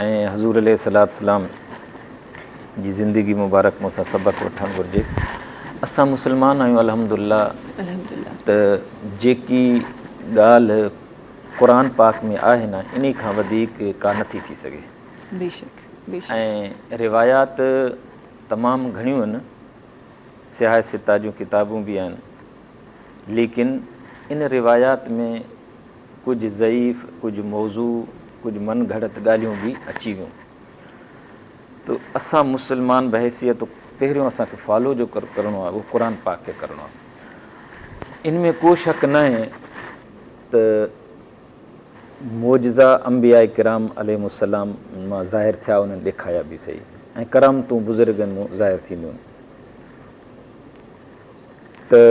۽ حضور عليه الصلوة والسلام جي زندگي مبارڪ مون سان سبق وٺڻ گهرجي. اسان مسلمان آهيون الحمدلله ته جيڪي ڳالهه قرآن پاڪ ۾ آهي نه انهي کان وڌيڪ ڪا نٿي ٿي سگهي. بيشڪ بيشڪ. ۽ روايات تمام گهڻيون آهن، صحاح سته جون ڪتابون به آهن، ليڪن ان روايات ۾ ڪجهه ضعيف، ڪجهه موضوع، ڪجهه من گهڙت ڳالهيون به اچي ويون ته اسان مسلمان بحيثيت پهريون اسان کي فالو جو ڪرڻو آهي اهو قرآن پاڪ کي ڪرڻو آهي. ان ۾ ڪو شڪ ناهي ته معجزا انبياء ڪرام عليهم السلام مان ظاهر ٿيا انهن ڏيکايا به سهي ۽ ڪرامتون بزرگن مون ظاهر ٿينديون ته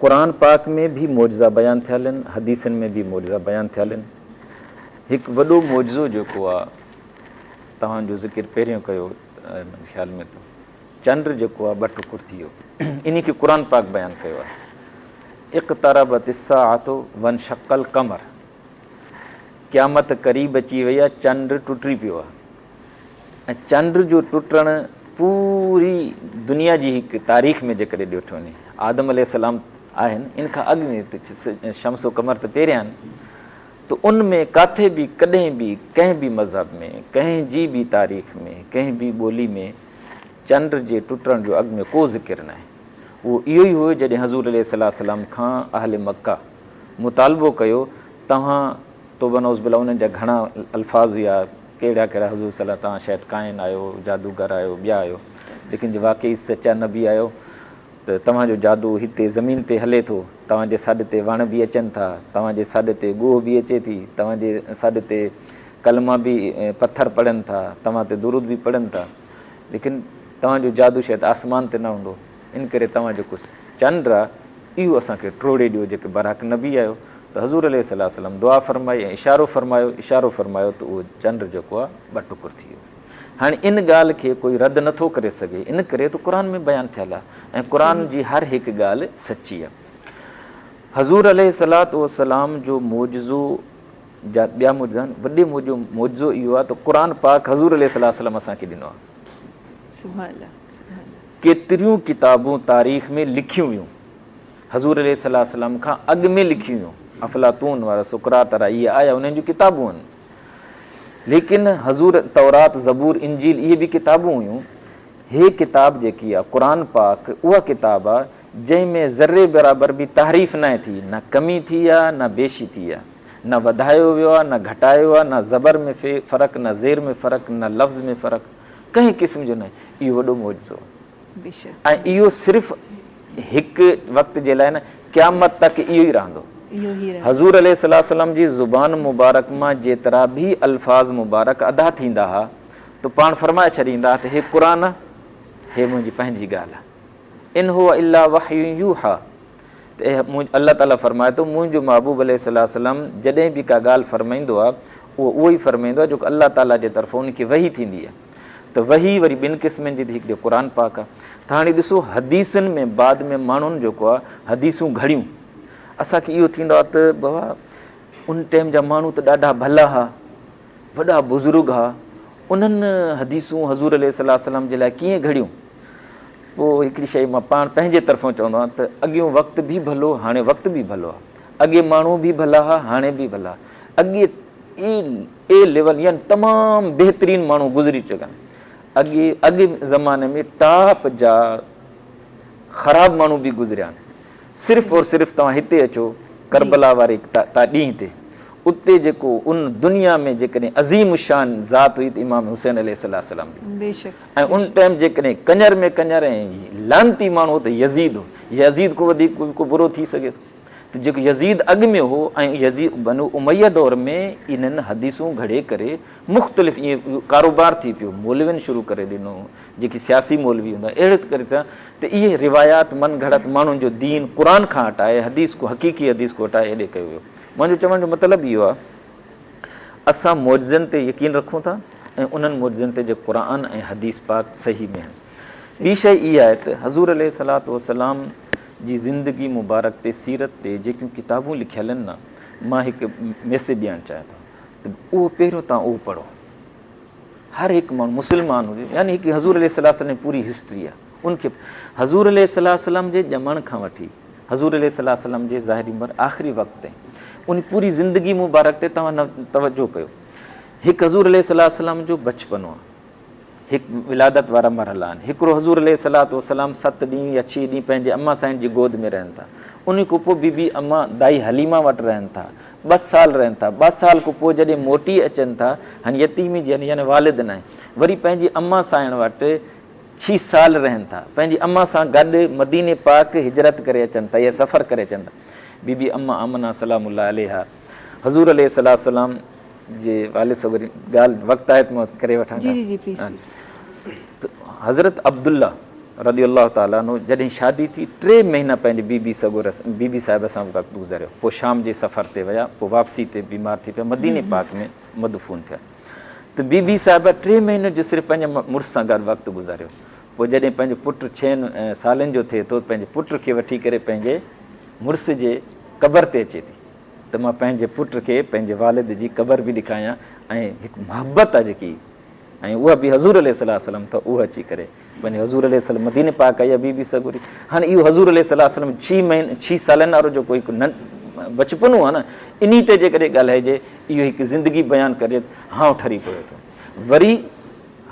قرآن پاڪ ۾ به معجزا بيان ٿيل آهن، حديثن ۾ به معجزا بيان ٿيل آهن. هڪ وڏو معجزو جيڪو آ توهان جو ذڪر پهريون ڪيو منهنجي خيال ۾ ته چنڊ جيڪو آ ٻه ٽڪر ٿي ويو انهي کي قرآن پاڪ بيان ڪيو آهي اقتربت الساعة وانشق القمر قيامت قريب اچي وئي آ چنڊ ٽٽي پيو آ. ۽ چنڊ جو ٽٽڻ پوري دنيا جي هڪ تاريخ ۾ جيڪڏهن ڏٺو وڃي آدم عليه السلام آهن ان کان اڳ ۾ شمس و قمر ته پهريان آهن ته ان ۾ ڪاٿي به ڪڏهن به ڪنهن به مذهب ۾ ڪنهن جي به تاريخ ۾ ڪنهن به ٻولي ۾ چنڊ جي ٽٽڻ جو اڳ ۾ ڪو ذڪر ناهي اهو اهو ئي هو جڏهن حضور عليه السلام کان اهل مڪه مطالبو ڪيو توهان توبه نعوذ بالله انهن جا گهڻا الفاظ هيا ڪهڙا ڪهڙا حضور صلي الله توهان شايد ڪاهن آهيو جادوگر آهيو ٻيا آهيو ليڪن جي واقعي سچا نبي آهيو ته توهان جو جادو هتي زمين تي هلي ٿو توهان جي سڏ تي وڻ به اچن ٿا توهان جي سڏ تي ڳوهه به اچي ٿي توهان جي سڏ تي ڪلما به پٿر پڙهن ٿا توهان تي درود به پڙهن ٿا ليڪن توهان جو جادو شايد آسمان تي نه هوندو ان ڪري توهان جيڪو چنڊ آهي اهو اسان کي ٽوڙي ڏيو جيڪي برحق نبي آهيو ته حضور عليه الصلوة والسلام دعا فرمائي ۽ اشارو فرمايو، اشارو فرمايو ته اهو چنڊ جيڪو آهي ٻه ٽڪر ٿي ويو. هاڻي ان ڳالهه کي ڪوئي رد نه ٿو ڪري سگهي، ان ڪري ته قرآن ۾ بيان ٿيل آهي ۽ قرآن جي هر هڪ ڳالهه سچي آهي. حضور عليه الصلوة والسلام جو معجزو جا ٻيا معجزا آهن، وڏي معجزو اهو آهي ته قرآن پاڪ حضور عليه الصلوة والسلام اسان کي ڏنو آهي. سبحان الله سبحان الله. ڪيتريون ڪتابون تاريخ ۾ لکيون ويون. حضور عليه الصلوة والسلام کان اڳ ۾ لکيون ويون، افلاطون وارا، سقراط وارا اهي آيا انهن جون ڪتابون آهن، ليڪن حضور تورات، زبور، انجيل اهي به ڪتابون هيون، هي ڪتاب جيڪي آهي قرآن پاڪ اها ڪتاب آهي جنهن ۾ ذري برابر به تحريف ناهي ٿي، نه ڪمي ٿي آهي نه بيشي ٿي آهي، نه وڌايو ويو آهي نه گهٽايو آهي، نه زبر ۾ فرق نه زير ۾ فرق نه لفظ ۾ فرق ڪنهن قسم جو ناهي، اهو وڏو معجزو آهي. ۽ اهو صرف هڪ وقت جي لاء نه قيامت تڪ اهو ئي رهندو. حضور عليه الصلوة والسلام جي زبان مبارڪ مان جيترا به الفاظ مبارڪ ادا ٿيندا ها ته پاڻ فرمائي ڇڏيندا ها ته هي قرآن آ، هي منهنجي پنهنجي ڳالهه آ. ان هو الا وحي يوحي ته الله تعاليٰ فرمائي ٿو منهنجو محبوب عليه الصلوة والسلام جڏهن به ڪا ڳالهه فرمائيندو آ اهو اهو ئي فرمائيندو آ جيڪو الله تعاليٰ جي طرفان ان کي وحي ٿيندي آ. ته وحي وري ٻن قسمن جي ٿي هڪ جو قرآن پاڪ آ ته هاڻي ڏسو حديثن ۾ بعد ۾ ماڻهن جيڪو آ حديثون گهڙيون اسان کي اهو ٿيندو آ ته بابا ان ٽيم جا ماڻهو ته ڏاڍا ڀلا ها وڏا بزرگ ها انهن حديثون حضور عليه الصلوة والسلام جي لاء ڪيئن گهڙيون پوء هڪڙي شيء مان پاڻ پنهنجي طرفون چوندو آهيان ته اڳيون وقت به ڀلو هاڻي وقت به ڀلو آ اڳي ماڻهو به ڀلا ها هاڻي به ڀلا اڳي اي ليول يعني تمام بهترين ماڻهو گذري چڪا آهن اڳي اڳي زماني ۾ ٽاپ جا خراب ماڻهو به گذريا آهن صرف اور صرف توهان هتي اچو ڪربلا واري ڏينهن تي اتي جيڪو ان دنيا ۾ جيڪڏهن عظيم الشان ذات هئي ته امام حسين عليه السلام ۽ ان ٽائيم جيڪڏهن ڪڃر ۾ ڪڃر ۽ لعنتي ماڻهو ته يزيد هو يزيد کان وڌيڪ ڪو برو ٿي سگهي ٿو ته جيڪو يزيد اڳ ۾ هو ۽ يزيد بنو اميه دور ۾ انهن حديثون گهڙي ڪري مختلف ائين ڪاروبار ٿي پيو مولوين شروع ڪري ڏنو جيڪي سياسي مولوي هوندا اهڙي ڪري ٿيا ته اهي روايات من گهڙت ماڻهن جو دين قرآن کان هٽائي حديث کو حقيقي حديث کو هٽائي هيڏي ڪيو ويو منهنجو چوڻ جو مطلب اهو آهي اسان معجزن تي يقين رکون ٿا ۽ انهن معجزن تي جيڪي قرآن ۽ حديث پاڪ صحيح ۾ آهن ٻي شيء اها آهي ته حضور عليه الصلوة والسلام جي زندگي مبارڪ تي سيرت تي جيڪيون ڪتابون لکيل آهن نه مان هڪ ميسيج ڏيڻ چاهيان ٿو. ته اهو پهريون توهان اهو پڙهو. هر هڪ ماڻهو مسلمان هجي يعني هڪ حضور عليه الصلوة والسلام جي پوري هسٽري آهي ان کي حضور عليه الصلوة والسلام جي ڄمڻ کان وٺي حضور عليه الصلوة والسلام جي ظاهري عمر آخري وقت تائين ان پوري زندگي مبارڪ تي توهان توجه ڪيو. هڪ حضور عليه الصلوة والسلام جو بچپنو آهي. هڪ ولادت وارا مرحلا آهن. هڪڙو حضور عليه الصلوة والسلام ست ڏينهن يا ڇهه ڏينهن پنهنجي اما سائين جي گود ۾ رهن ٿا. انهي کان پوء بي بي اما دائي حليمه وٽ رهن ٿا. ٻه سال رهن ٿا. ٻه سال کان پوء جڏهن موٽي اچن ٿا، هاڻي يتيمي جي يعني والد ناهي، وري پنهنجي اما سائڻ وٽ ڇهه سال رهن ٿا. پنهنجي اما سان گڏ مديني پاڪ هجرت ڪري اچن ٿا يا سفر ڪري اچن ٿا. بي بي اما آمنه سلام الله عليها حضور عليه الصلوة والسلام جي والد سڳوري ڳالهه وقت آهي ته مان ڪري وٺان جي جي جي پليز ته حضرت عبدالله رضي الله تعالٰي عنه جڏهن شادي ٿي ٽي مهينا پنهنجي بي بي سڳوري بي بي صاحبه سان وقت گذاريو پوء شام جي سفر تي ويا پوء واپسي تي بيمار ٿي پيا مديني پاڪ ۾ مدفون ٿيا ته بي بي صاحبه ٽي مهينو جو صرف پنهنجي مڙس سان گڏ وقت گذاريو پوء جڏهن پنهنجو پٽ ڇهن سالن جو ٿئي ٿو پنهنجي پٽ کي وٺي ڪري پنهنجي مڙس جي قبر تي اچي ٿي ته مان پنهنجي پٽ کي پنهنجي والد جي قبر به ڏيکاريان ۽ هڪ محبت آهي جيڪي ۽ اها به حضور عليه الصلوة والسلام ته اها اچي ڪري پنهنجي حضور عليه السلام مديني پاڪ آئي بي بي سڳوري هاڻي اهو حضور عليه الصلوة والسلام ڇهه مهين ڇهه سالن وارو جيڪو هڪ نن بچپنو آهي نه انهي تي جيڪڏهن ڳالهائجي اهو هڪ زندگي بيان ڪرجي هانء ٺري پوي ٿو وري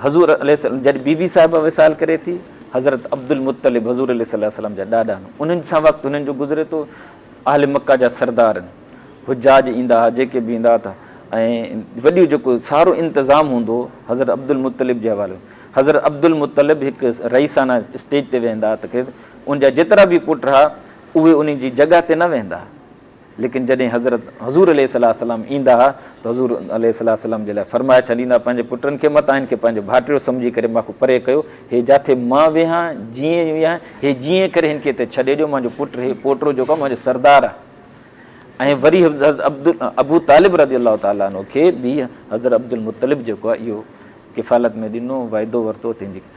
حضور عليه السلام جڏهن بي بي صاحبه وصال ڪري ٿي حضرت عبدالمطلب حضور عليه الصلوة والسلام جا ڏاڏا آهن انهن سان وقت هنن جو گذري ٿو اهل مڪه جا سردار آهن حجاج ايندا ها جيڪي به ايندا ها ته ۽ وڏيو جيڪو سارو انتظام هوندو هو حضرت عبدالمطلب جي حوالي حضرت عبدالمطلب هڪ رئيسانه اسٽيج تي ويهندا ها ته ان جا جيترا به پٽ ها اهي انهي جي جڳهه تي نه ويهندا ها ليڪن جڏهن حضرت حضور عليه الصلوة والسلام ايندا ها ته حضور عليه الصلوة والسلام جي لاء فرمائي ڇڏيندا پنهنجي پٽن کي متان هن کي پنهنجو ڀائٽيو سمجهي ڪري مان کان پري ڪيو، هي جاٿي مان ويهان جيئن ويهان، هي جيئن ڪري هن کي هتي ڇڏي ڏيو، منهنجو پٽ هي پوٽو جيڪو آهي منهنجو سردار آهي. ۽ وري حضرت ابو طالب رضي الله تعالٰي عنه کي به حضرت عبدالمطلب جيڪو آهي اهو ڪفالت ۾ ڏنو، وعدو ورتو ته هن جي.